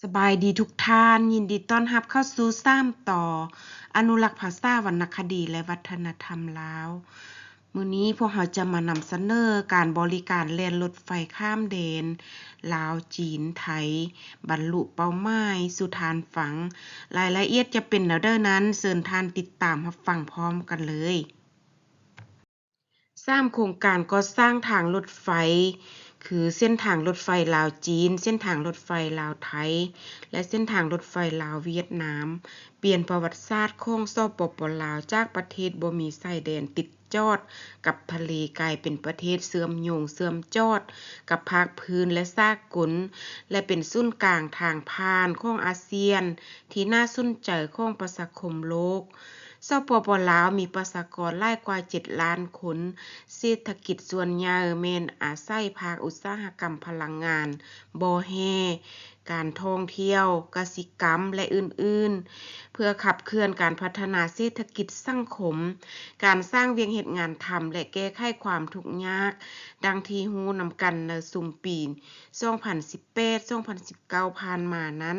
ສະບາຍດີທຸກທ່ານ, ຍິນດີຕ້ອນຮັບເຂົ້າສູ່ສາມຕໍ່ ອະນຸລັກພາສາ, ວັນນະຄະດີ ແລະ ວັດທະນະທຳລາວ. ມື້ນີ້ພວກເຮົາຈະມານຳສະເໜີການບໍລິການແລ່ນລົດໄຟຂ້າມແດນລາວ-ຈີນ-ໄທ ບັນລຸເປົ້າໝາຍສູ່ທ່ານຟັງ. ລາຍລະອຽດຈະເປັນແນວໃດນັ້ນ, ເຊີນທ່ານຕິດຕາມຮັບຟັງພ້ອມກັນເລີຍ. ສາມໂຄງການກໍ່ສ້າງທາງລົດໄຟ ຄື ເສັ້ນທາງລົດໄຟລາວ-ຈີນ, ເສັ້ນທາງລົດໄຟລາວ-ໄທ ແລະ ເສັ້ນທາງລົດໄຟລາວ-ຫວຽດນາມ, ປ່ຽນປະຫວັດສາດຂອງ ສປປ ລາວ ຈາກປະເທດບໍ່ມີຊາຍແດນຕິດຈອດກັບທະເລ ກາຍເປັນປະເທດເຊື່ອມໂຍງເຊື່ອມຈອດກັບພາກພື້ນ ແລະ ສາກົນ ແລະ ເປັນສູນກາງທາງຜ່ານຂອງອາຊຽນທີ່ໜ້າສົນໃຈຂອງປະຊາຄົມໂລກ. ສປປ ລາວ ມີປະຊາກອນຫຼາຍກວ່າເຈັດລ້ານຄົນ, ເສດຖະກິດສ່ວນໃຫຍ່ແມ່ນອາໄສພາກອຸດສາຫະກຳພະລັງງານ, ບໍ່ແຮ່, ການທ່ອງທ່ຽວ, ກະສິກຳ ແລະ ອື່ນໆ. ເພື່ອຂັບເຄື່ອນການພັດທະນາເສດຖະກິດສັງຄົມ, ການສ້າງວຽກເຮັດງານທຳ ແລະ ແກ້ໄຂຄວາມທຸກຍາກ, ດັ່ງທີ່ຮູ້ນຳກັນໃນຊຸມປີ ສອງພັນສິບແປດ ສອງພັນສິບເກົ້າ ຜ່ານມານັ້ນ,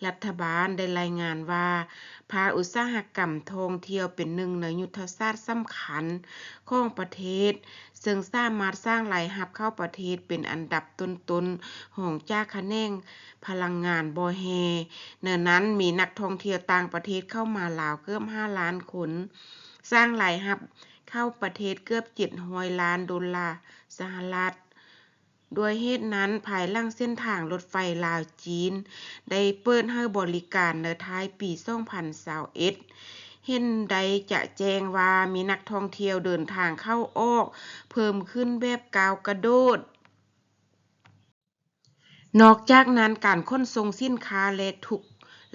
ລັດຖະບານໄດ້ລາຍງານວ່າ ພາກອຸດສາຫະກຳທ່ອງທ່ຽວເປັນໜຶ່ງໃນຍຸດທະສາດສຳຄັນຂອງປະເທດ, ເຊິ່ງສາມາດສ້າງລາຍຮັບເຂົ້າປະເທດເປັນອັນດັບຕົ້ນໆ ຮອງຈາກຂະແໜງພະລັງງານບໍ່ແຮ່. ໃນນັ້ນມີນັກທ່ອງທ່ຽວຕ່າງປະເທດເຂົ້າມາລາວເກືອບຫ້າລ້ານຄົນ, ສ້າງລາຍຮັບເຂົ້າປະເທດເກືອບເຈັດຮ້ອຍລ້ານໂດລາສະຫະລັດ. ດ້ວຍເຫດນັ້ນ, ພາຍຫຼັງເສັ້ນທາງລົດໄຟລາວ-ຈີນ ໄດ້ເປີດໃຫ້ບໍລິການໃນທ້າຍປີສອງພັນຊາວເອັດ ເຫັນໄດ້ຈະແຈ້ງວ່າມີນັກທ່ອງທ່ຽວເດີນທາງເຂົ້າອອກເພີ່ມຂຶ້ນແບບກ້າວກະໂດດ. ນອກຈາກນັ້ນ, ການຂົນສົ່ງສິນຄ້າ ແລະ ທຸກ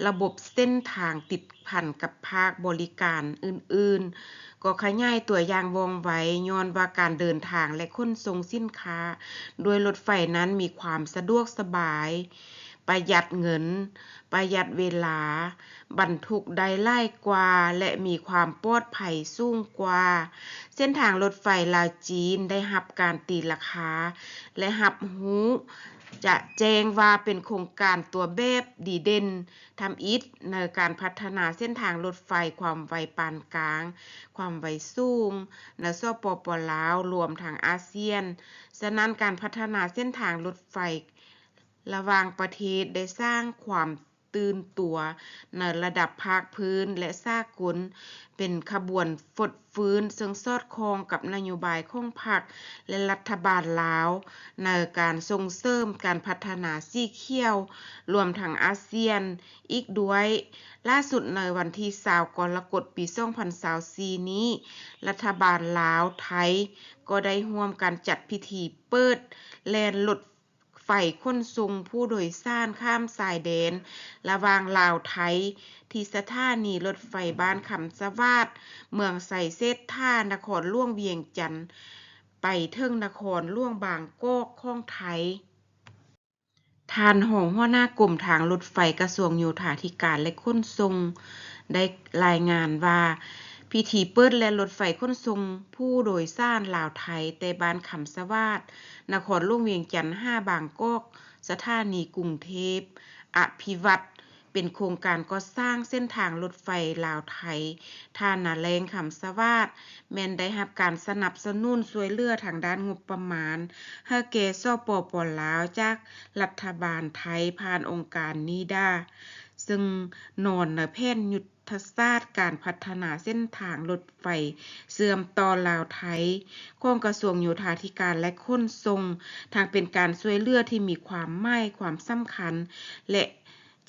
ລະບົບເສັ້ນທາງຕິດພັນກັບພາກບໍລິການອື່ນໆ ກໍຂະຫຍາຍຕົວຢ່າງວ່ອງໄວ, ຍ້ອນວ່າການເດີນທາງ ແລະ ຂົນສົ່ງສິນຄ້າດ້ວຍລົດໄຟນັ້ນມີຄວາມສະດວກສະບາຍ, ປະຢັດເງິນ, ປະຢັດເວລາ, ບັນທຸກໄດ້ຫຼາຍກວ່າ ແລະ ມີຄວາມປອດໄພສູງກວ່າ. ເສັ້ນທາງລົດໄຟລາວ-ຈີນໄດ້ຮັບການຕີລາຄາ ແລະ ຮັບຮູ້ຈະແຈ້ງວ່າເປັນໂຄງການຕົວແບບດີເດັ່ນທຳອິດໃນການພັດທະນາເສັ້ນທາງລົດໄຟຄວາມໄວປານກາງ, ຄວາມໄວສູງ ໃນ ສປປ ລາວ ລວມທັງອາຊຽນ. ສະນັ້ນ, ການພັດທະນາເສັ້ນທາງລົດໄຟລະຫວ່າງປະເທດໄດ້ສ້າງຄວາມ ຕື່ນຕົວໃນລະດັບພາກພື້ນ ແລະ ສາກົນ ເປັນຂະບວນຟົດຟື້ນ ເຊິ່ງສອດຄ່ອງກັບນະໂຍບາຍຂອງພັກ ແລະ ລັດຖະບານລາວ ໃນການສົ່ງເສີມການພັດທະນາສີຂຽວ ລວມທັງອາຊຽນອີກດ້ວຍ. ລ່າສຸດໃນວັນທີຊາວ ກໍລະກົດ ປີສອງພັນຊາວສີ່ນີ້, ລັດຖະບານລາວ-ໄທ ກໍໄດ້ຮ່ວມກັນຈັດພິທີເປີດແລ່ນລົດ ໄຟຂົນສົ່ງຜູ້ໂດຍສານຂ້າມຊາຍແດນລະຫວ່າງລາວ-ໄທ ທີ່ສະຖານີລົດໄຟບ້ານຄຳສະຫວາດ ເມືອງໄຊເສດຖາ ນະຄອນຫຼວງວຽງຈັນ ໄປເຖິງນະຄອນຫຼວງບາງກອກຂອງໄທ. ທ່ານຮອງຫົວໜ້າກົມທາງລົດໄຟ ກະຊວງໂຍທາທິການ ແລະ ຂົນສົ່ງ ໄດ້ລາຍງານວ່າ ພິທີເປີດແລ່ນລົດໄຟຂົນສົ່ງຜູ້ໂດຍສານລາວ-ໄທ ແຕ່ບ້ານຄຳສະຫວາດ ນະຄອນຫຼວງວຽງຈັນ ຫາບາງກອກ ສະຖານີກຸງເທບອະພິວັດ ເປັນໂຄງການກໍ່ສ້າງເສັ້ນທາງລົດໄຟລາວ-ໄທ ທ່ານາແລ້ງ ຄຳສະຫວາດ ແມ່ນໄດ້ຮັບການສະໜັບສະໜູນຊ່ວຍເຫຼືອທາງດ້ານງົບປະມານໃຫ້ແກ່ ສປປ ລາວ ຈາກລັດຖະບານໄທ ຜ່ານອົງການນີດາ ເຊິ່ງນອນໃນແຜນຍຸດທະສາດການພັດທະນາເສັ້ນທາງລົດໄຟເຊື່ອມຕໍ່ລາວ-ໄທ ຂອງກະຊວງໂຍທາທິການ ແລະ ຂົນສົ່ງ, ທັງເປັນການຊ່ວຍເຫຼືອທີ່ມີຄວາມໝາຍຄວາມສຳຄັນ ແລະ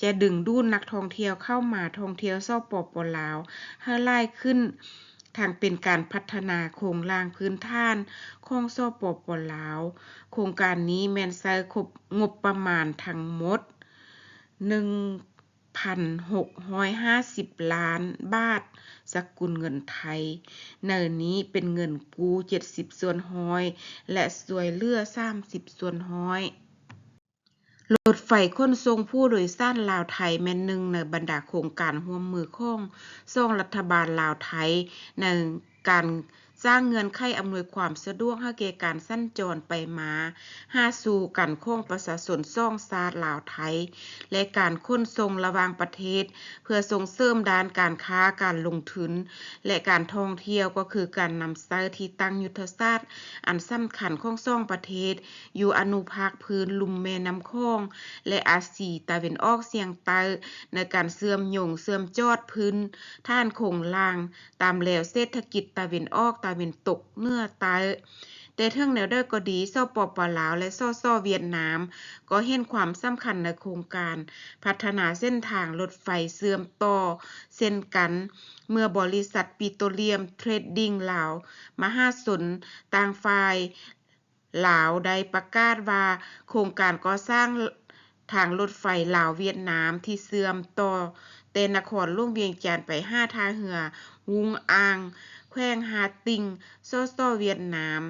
ຈະດຶງດູດນັກທ່ອງທ່ຽວເຂົ້າມາທ່ອງທ່ຽວ ສປປ ລາວ ໃຫ້ຫຼາຍຂຶ້ນ, ທັງເປັນການພັດທະນາໂຄງລ່າງພື້ນຖານຂອງ ສປປ ລາວ. ໂຄງການນີ້ແມ່ນໃຊ້ງົບປະມານທັງໝົດ ໜຶ່ງພັນຫົກຮ້ອຍຫ້າສິບລ້ານບາດ ສະກຸນເງິນໄທ, ໃນນີ້ເປັນເງິນກູ້ເຈັດສິບສ່ວນຮ້ອຍ ແລະ ຊ່ວຍເຫຼືອສາມສິບສ່ວນຮ້ອຍ. ລົດໄຟຂົນສົ່ງຜູ້ໂດຍສານລາວ-ໄທ ແມ່ນໜຶ່ງໃນບັນດາໂຄງການຮ່ວມມືຂອງສອງລັດຖະບານລາວ-ໄທ ໃນການ ສ້າງເງື່ອນໄຂອຳນວຍຄວາມສະດວກໃຫ້ແກ່ການສັນຈອນໄປມາຫາສູ່ກັນຂອງປະຊາຊົນສອງຊາດລາວ-ໄທ ແລະ ການຂົນສົ່ງລະຫວ່າງປະເທດ ເພື່ອສົ່ງເສີມດ້ານການຄ້າ, ການລົງທຶນ ແລະ ການທ່ອງທ່ຽວ, ກໍຄືການນຳໃຊ້ທີ່ຕັ້ງຍຸດທະສາດອັນສຳຄັນຂອງສອງປະເທດ ຢູ່ອະນຸພາກພື້ນລຸ່ມແມ່ນ້ຳຂອງ ແລະ ອາຊີຕາເວັນອອກສຽງໃຕ້ ໃນການເຊື່ອມໂຍງເຊື່ອມຈອດພື້ນຖານໂຄງລ່າງ ຕາມແລວເສດຖະກິດຕາເວັນອອກ, ຕາເວັນຕົກ, ເໜືອ, ໃຕ້. ແຕ່ເຖິງແນວໃດກໍດີ, ສປປ ລາວ ແລະ ສສ ຫວຽດນາມ ກໍເຫັນຄວາມສຳຄັນໃນໂຄງການພັດທະນາເສັ້ນທາງລົດໄຟເຊື່ອມຕໍ່ເຊັ່ນກັນ, ເມື່ອບໍລິສັດ ປີໂຕລຽມ ເທຣດດິ້ງ ລາວ ມະຫາຊົນ ຕ່າງຝ່າຍ ລາວ ໄດ້ປະກາດວ່າ ໂຄງການກໍ່ສ້າງທາງລົດໄຟລາວ-ຫວຽດນາມ ທີ່ເຊື່ອມຕໍ່ແຕ່ນະຄອນຫຼວງວຽງຈັນໄປຫາທ່າເຮືອວຸ້ງອ່າງ ແຂວງຫາດຕິ່ງ ສສ ຫວຽດນາມ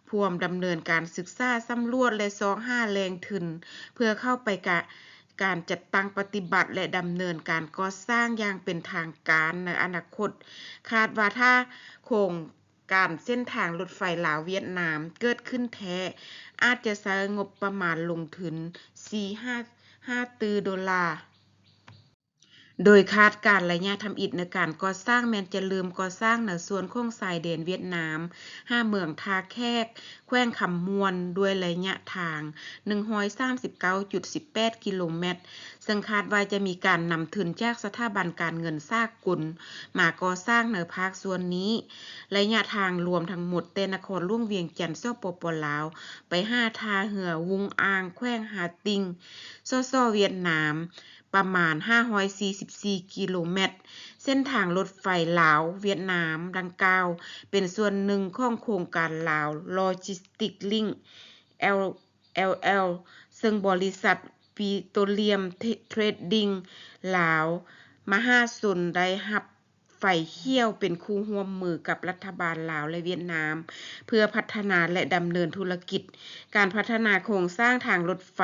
ພວມດຳເນີນການສຶກສາສຳຫຼວດ ແລະ ຊອກຫາແຫຼ່ງທຶນ ເພື່ອເຂົ້າໄປກະ ການຈັດຕັ້ງປະຕິບັດ ແລະ ດຳເນີນການກໍ່ສ້າງຢ່າງເປັນທາງການໃນອະນາຄົດ. ຄາດວ່າຖ້າໂຄງ ການເສັ້ນທາງລົດໄຟລາວ-ຫວຽດນາມເກີດຂຶ້ນແທ້ ອາດຈະໃຊ້ງົບປະມານລົງທຶນສີ່ຫາຫ້າຕື້ໂດລາ, ໂດຍຄາດການໄລຍະທຳອິດໃນການກໍ່ສ້າງແມ່ນຈະເລີ່ມກໍ່ສ້າງໃນສ່ວນຂອງຊາຍແດນຫວຽດນາມ ຫາເມືອງທ່າແຂກ ແຂວງຄຳມ່ວນ ດ້ວຍໄລຍະທາງໜຶ່ງຮ້ອຍສາມສິບເກົ້າຈຸດສິບແປດກິໂລແມັດ, ເຊິ່ງຄາດວ່າຈະມີການນຳທຶນຈາກສະຖາບັນການເງິນສາກົນ ມາກໍ່ສ້າງໃນພາກສ່ວນນີ້. ໄລຍະທາງລວມທັງໝົດແຕ່ນະຄອນຫຼວງວຽງຈັນ ສປປ ລາວ ໄປຫາທ່າເຮືອວຸ້ງອ່າງ ແຂວງຫາດຕິ່ງ ສສ ຫວຽດນາມ ປະມານຫ້າຮ້ອຍສີ່ສິບສີ່ກິໂລແມັດ. ເສັ້ນທາງລົດໄຟລາວ-ຫວຽດນາມດັ່ງກ່າວ ເປັນສ່ວນໜຶ່ງຂອງໂຄງການລາວ Logistic Link ແອລ ແອລ ແອລ ເຊິ່ງບໍລິສັດ ປີໂຕລຽມ ເທຣດດິ້ງ ລາວ ມະຫາຊົນ ໄດ້ຮັບໄຟຂຽວເປັນຄູ່ຮ່ວມມືກັບລັດຖະບານລາວ ແລະ ຫວຽດນາມ ເພື່ອພັດທະນາ ແລະ ດຳເນີນທຸລະກິດ. ການພັດທະນາໂຄງສ້າງທາງລົດໄຟ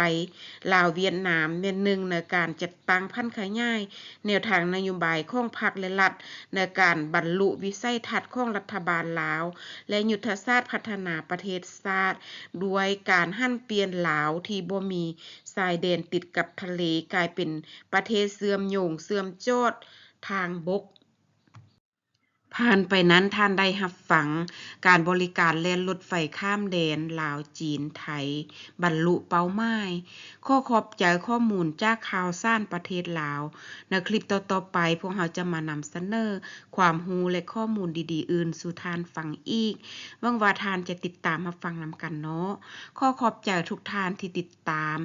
ລາວ-ຫວຽດນາມ ແມ່ນໜຶ່ງໃນການຈັດຕັ້ງຜັນຂະຫຍາຍແນວທາງນະໂຍບາຍຂອງພັກ ແລະ ລັດ ໃນການບັນລຸວິໄສທັດຂອງລັດຖະບານລາວ ແລະ ຍຸດທະສາດພັດທະນາປະເທດຊາດ ດ້ວຍການຫັນປ່ຽນລາວທີ່ບໍ່ມີຊາຍແດນຕິດກັບທະເລ ກາຍເປັນປະເທດເຊື່ອມໂຍງເຊື່ອມຈອດທາງບົກ. ຜ່ານໄປນັ້ນທ່ານໄດ້ຮັບຟັງການບໍລິການແລ່ນລົດໄຟຂ້າມແດນລາວ-ຈີນ-ໄທ ບັນລຸເປົ້າໝາຍ. ຂໍຂອບໃຈຂໍ້ມູນຈາກຂ່າວສານປະເທດລາວ. ໃນຄລິບຕໍ່ໆໄປ ພວກເຮົາຈະມານຳສະເໜີຄວາມຮູ້ ແລະ ຂໍ້ມູນດີໆອື່ນສູ່ທ່ານຟັງອີກ. ຫວັງວ່າທ່ານຈະຕິດຕາມຮັບຟັງນຳກັນເນາະ. ຂໍຂອບໃຈທຸກທ່ານທີ່ຕິດຕາມ.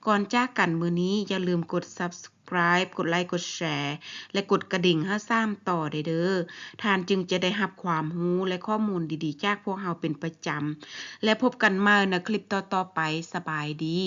ກ່ອນຈາກກັນມື້ນີ້ ຢ່າລືມກົດ Subscribe ກົດໄລ ກົດແຊ ແລະ ກົດກະດິ່ງໃຫ້ສາມຕໍ່ໄດ້ເດີ້. ທ່ານຈຶ່ງຈະໄດ້ຮັບຄວາມຮູ້ ແລະ ຂໍ້ມູນດີໆຈາກພວກເຮົາເປັນປະຈຳ. ແລະ ພົບກັນໃໝ່ໃນຄລິບຕໍ່ໆໄປ. ສະບາຍດີ.